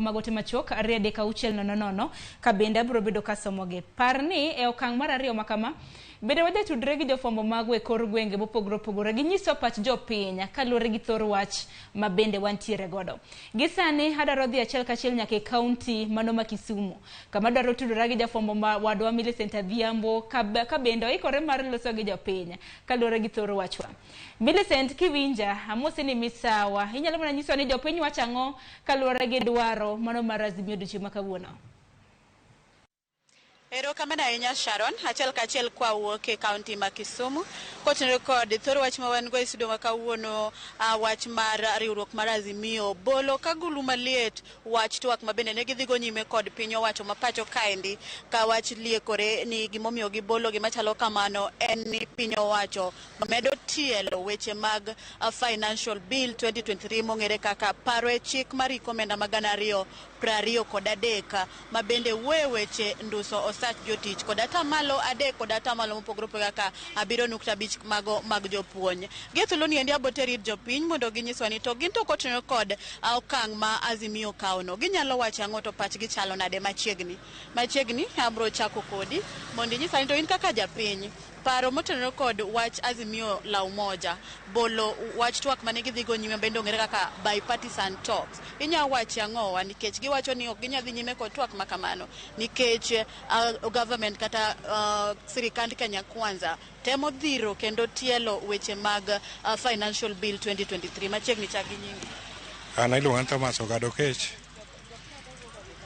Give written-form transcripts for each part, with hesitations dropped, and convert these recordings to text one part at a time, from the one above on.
Magote machuok 23600 ka bende abiro bedo kasomogi. Par ni e okang' mar ariyo ma kama, bende wajatudre gi jofwambo magwa e kor gwenge mopogore opogore ginyiso pach jopiny kaluwore gi thor wach ma bende wantiere godo. Gi sani adwaro dhi achiel kachiel nyaka e kaunti mano ma Kisumu kama adwaro tudora gi jafwambo ma wadwa Millicent Adhiambo ka bende oikore mar loso gi jopiny kaluwore gi thor wachwa. Millicent, kiwinja, amosi ni misawa. Inyalo mana nyiso ni jopiny wacho ang'o kaluwore gi dwaro mano mar Azimio odiochieng' ma kawuono. Erokamano ahinya Sharon, achiel kachiel kwa wuok e kaunti ma Kisumu. Kotenore kod thor wach ma wan go e studio ma kawuono, wach mar riwruok mar Azimio bolo ka gulu maliet wach twak ma bende ne gidhigo nyime kod piny owacho ma pacho kaendi, ka wach liekore ni gimomiyo gibolo gima chalo kamano en ni piny owacho medo tielo weche mag Financial Bill 2023 mong'ere kaka paro e chik mar omenda mag 2023, ma bende wuoyo weche nduso osach jotich kod 3% kod atamalo mopogore opogore kaka 7.5 mago mag jopuonj. Gi thuolo ni endi aboteri ir jopiny mondo ginyiswa ni to gin to kotenore kod okang' ma Azimio kawono ginyalo wacho ang'o to pachgi chalo nade machiegni. Machiegni abro chako kodi mondo inyisa ni to in kaka japiny paro motenore kod wach Azimio la Umoja bolo wach twak mane gidhigo nyime bende ong'ere kaka bipartisan talks. Inya wacho ang'owa nikech giwacho ni ok ginyal dhi nyime kod twak ma kamano nikech government kata sirikand Kenya Kwanza temo dhiro kendo tielo weche mag Financial Bill 2023. Machiegni chak gi nyingi. An iluonga ni Thomas Ogado Kech.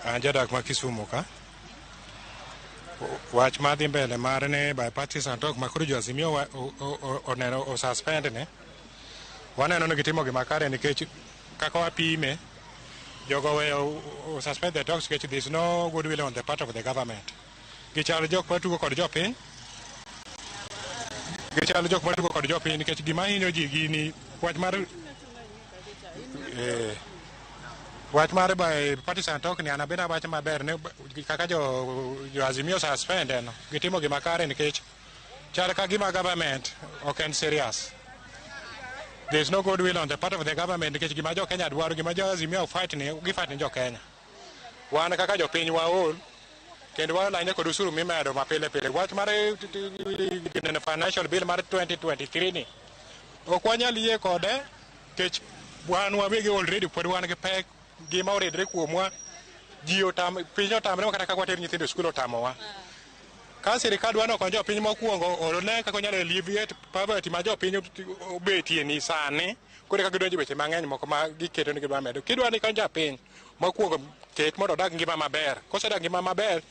An jadak ma Kisumu ka. Wach madhi mbele mar ni bipartisan talk ma koro jo Azimio oneno o suspend ni, waneno ni gitimo gima kare nikech kaka wapime, jogo weyo suspend the talks nikech there is no goodwill on the part of the government. Gichalo jok matugo kod jopiny, gichalo jok matugo kod jopiny nikech gima hinyo ji gini wach mar bipartisan talk ni an abeda awacho maber ni kaka jo Azimio suspend no gitimo gima kare nikech chal ka gima government ok en serious. There is no goodwill on the part of the government nikech gima jo Kenya dwaro, gima jo Azimio fight ni, gi fight ni jo Kenya. Wan kaka jopiny waol kendo waol ahinya kod osuru mimedo mapile pile. Wach mar financial bill mar 2023 ni ok wanyal yie kode nikech wan wawegi already pod wan gi pek gima oridre kuomwa. Ji otam, piny otamre kata kaka water nyithindo e skul otamowa. Ka sirikal dwa nokony jopiny mokwongo one kaka onyalo alleviate poverty ma jopiny obetie ni sani koro eka gidonjo e weche mang'eny moko ma giketo ni gidwa medo. Kidwa ni ikony japiny mokwongo ket mondo odag ngima maber. Kosedak ngima maber,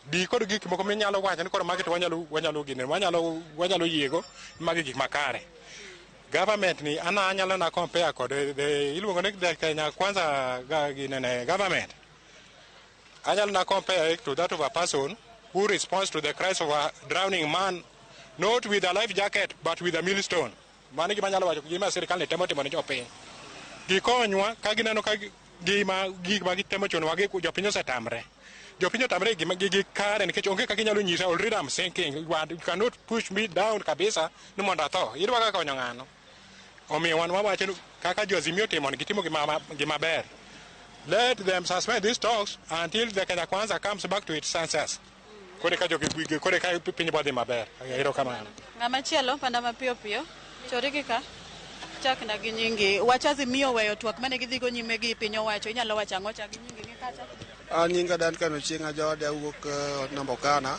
di kod gik moko minyalo wacho ni koro magi to wanyalo gine wanyalo yiego magi gik makare. Government ni an anyalo na compare kod the iluongo ni the Kenya Kwanza ginene government. Anyalo na compare it to that of a person who responds to the cries of a drowning man not with a life jacket but with a millstone. Mano gima anyalo wacho gima sirikal ni temo timo ne jopiny. Gikonywa ka gineno ka gima gik ma gitemo chunowa gi jopiny osetamre. Jopiny otamre gima gi kare nikech onge kaka inyalo nyisa already I'm sinking. You cannot push me down kabisa ni mondo atho. Idwa ka konyo ng'ano? Omiyo wan wawacho ni kaka jo Azimio timo ni gitimo gima ber. Let them suspend these talks until the Kenya Kwanza comes back to its senses. Kore ka jogi kore ka piny bodhi maber. Erokamano. Ng'ama chielo panda mapiyo piyo. Chorigi ka. Chakna gi nyingi. Wach Azimio weyo twak mane gidhigo nyime gi piny owacho. Inyalo wacho ang'o? Chak gi nyingi gi kacha. An nyinga Duncan Ochieng' Ajode, awuok Nambokana.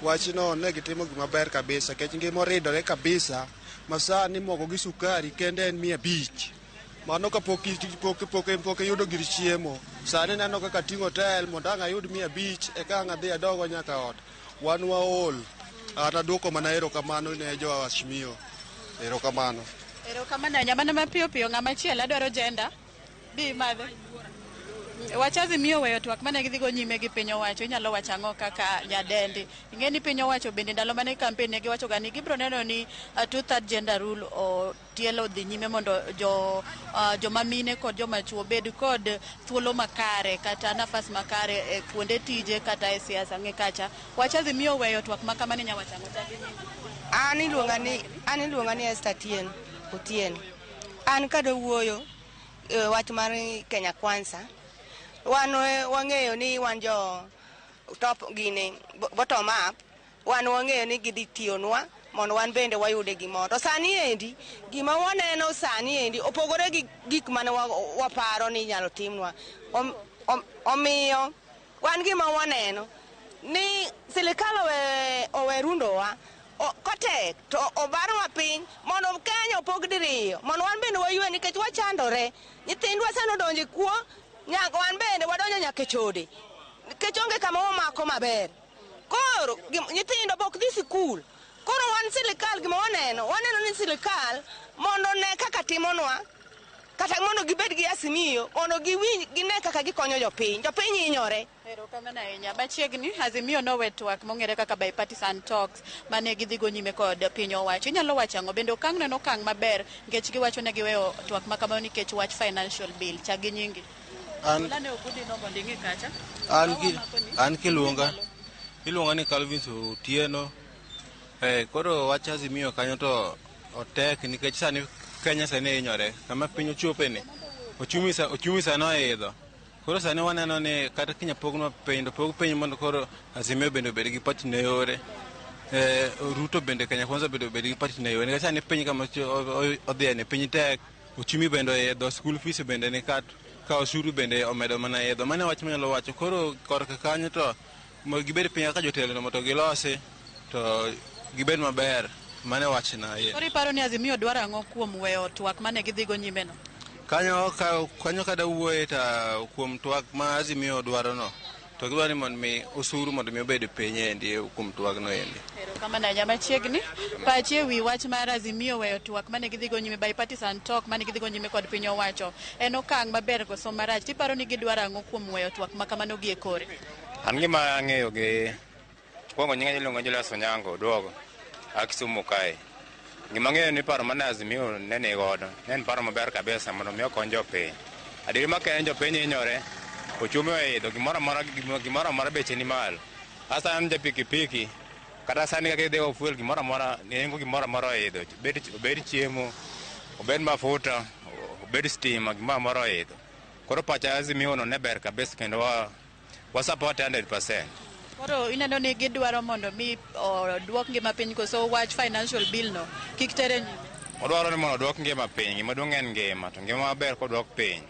Wachno ne gitimo gima ber kabisa nikech ngima oridore kabisa ma sani mogo gi sukari kende en 500. Mano kapok pok iyudo gir chiemo. Sani neno kaka ating'o tel mondo ang' ayud 500 eka ang' adhi adogo nyaka ot. Wan waol. An aduoko mana erokamano ne jo Azimio. Erokamano. Erokamano ahinya. Mana mapiyo piyo ng'ama chielo adwaro jenda. Bi madhe. Wach Azimio weyo twak mane gidhigo nyime gi piny owacho. Inyalo wacho ang'o kaka nyadendi? Ing'e ni piny owacho bende ndalo mane campaign ne giwacho ga ni gibiro neno ni two-third gender rule o tielo dhi nyime mondo jo joma mine kod joma chuo bed kod thuolo makare kata nafas makare e kuonde tije kata e siasa. Ng'e kacha. Wach Azimio weyo twak ma kamano inyalo wacho ang'o? Chak gi nyingi. An iluonga ni Esther Tien Otieno. An kadwa wuoyo wach mar Kenya Kwanza. Wan wang'eyo ni wan jo top gini bottom up, wan wang'eyo ni gidhi tiyonwa mondo wan bende wayude gimoro. To sani endi, gima waneno sani endi opogore gi gik mane waparo ni inyalo timnwa. Omiyo wan gima waneno ni sirikal owe rundowa kotek to obarwa piny mondo Kenya opog diriyo mondo wan bende waywe nikech wachandore. Nyithindwa sani odonjo e kuo, nyaka wan bende wadonjo nyaka e chode nikech onge kama wamako maber. Koro nyithindo bok dhi sikul. Koro wan sirikal gima waneno, waneno ni sirikal mondo one kaka timonwa, kata mondo gibed gi Azimio, mondo giwinj gine kaka gikonyo jopiny. Jopiny hinyore. Erokamano ahinya. Machiegni, Azimio nowe twak mong'ere kaka bipartisan talks mane gidhigo nyime kod piny owacho. Inyalo wacho ang'o? Bende okang' no en okang' maber nikech giwacho ne giweyo twak ma kamano nikech wach financial bill. Chak gi nyingi. Lane ogudi no mondo ing'i kacha. An kiluonga iluonga ni Calvin Otieno. Koro wach Azimio kanyo to otek nikech sani Kenya sani hinyore kama piny ochope ni ochumi sani oidho. Koro sani waneno ni kata kinya pognwa piny to pog piny mondo koro Azimio bende obed gi party ne yore. Ruto bende Kenya Kwanza bende obed gi party ne yore. Nikech sani piny kama odhiye ni piny tek, ochumi bende oidho, school fees bende ni kat, ka osuru bende omedo mana idho. Mano e wach manyalo wacho. Koro korka kanyo to gibed piny kaka jotelo mondo gilosi to gibed maber. Mano e wachna. Koro iparo ni Azimio dwaro ang'o kuom weyo twak mane gidhigo nyime no? Kanyo kada wuoye ta kuom twak ma Azimio dwaro no, to gidwaro ni mondo mi osuru mondo mi obed piny endi kuom twak no endi. Erokamano ahinya. Machiegni, pachi e wi wach mar Azimio weyo twak mane gidhigo nyime bipartisan talk mane gidhigo nyime kod piny owacho. En okang' maber koso marach? Tiparo ni gidwaro ang'o kuom weyo twak ma kamano gi e kore? An gima ang'eyo gi mokwongo nyinga iluongo Julius Onyango Oduogo a Kisumu kae. Gima ang'eyo ni paro mane Azimio ne ni godo ne en paro maber kabisa mondo mi okony jopiny. Adieri ma Kenya jopiny hinyore, ochumi oidho, gimoro amora beche ni malo. Hasa an ja pikipiki, kata sani kaka idhi go fuel gimoro amora, nengo gimoro amora oidho. Obed chiemo, obed mafuta, obed stima, gimoro amora oidho. Koro pacha Azimio no ne ber kabisa kendo wa support 100%. Koro ineno ni gidwaro mondo mi oduok ngima piny koso wach financial bill no kik tere nyime? Odwaro ni mondo oduok ngima piny, gima duong' en ngima, to ngima maber koduok piny.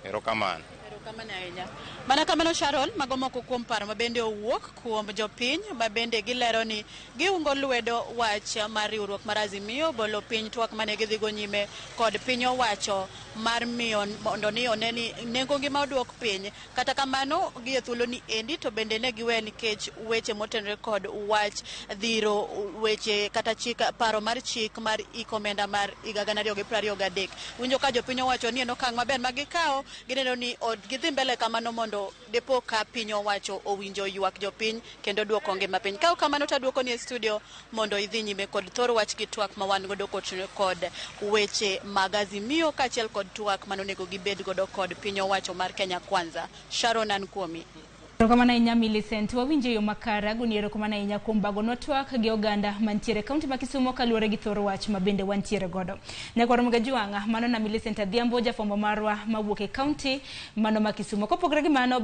Erokamano. Erokamano ahinya. Mana kamano Sharon, mago moko kuom paro ma bende owuok kuom jopiny ma bende gilero ni giungo lwedo wach mar riwruok mar Azimio bolo piny twak mane gidhigo nyime kod piny owacho mar miyo mondo ni one ni nengo ngima oduok piny. Kata kamano gi e thuolo ni endi to bende ne giwe nikech weche motenore kod wach dhiro weche kata chik paro mar chik mar iko omenda mar higa 2023. Winjo ka jopiny owacho ni en okang' maber ma gikawo, gineno ni gidhi mbele kamano mondo depo ka piny owacho owinjo ywak jopiny kendo duoko ngima piny. Ka ok kamano to aduoko ni e studio mondo idhi nyime kod thor wach gi twak ma wan godo kod weche mag Azimio kaachiel kod twak manonego gibed godo kod piny owacho mar Kenya Kwanza. Sharon an kuomi. Erokamano ahinya Millicent, wawinjo e yo makare. Agoni erokamano ahinya kuom bagonwa twak gi oganda mantiere e kaunti ma Kisumo kaluwore gi thor wach ma bende wantiere godo. Nyakwar Mgajwang'a, mano na Millicent Adhiambo, jafwambo marwa mawuok e kaunti mano ma Kisumo. Kopogore gi mano,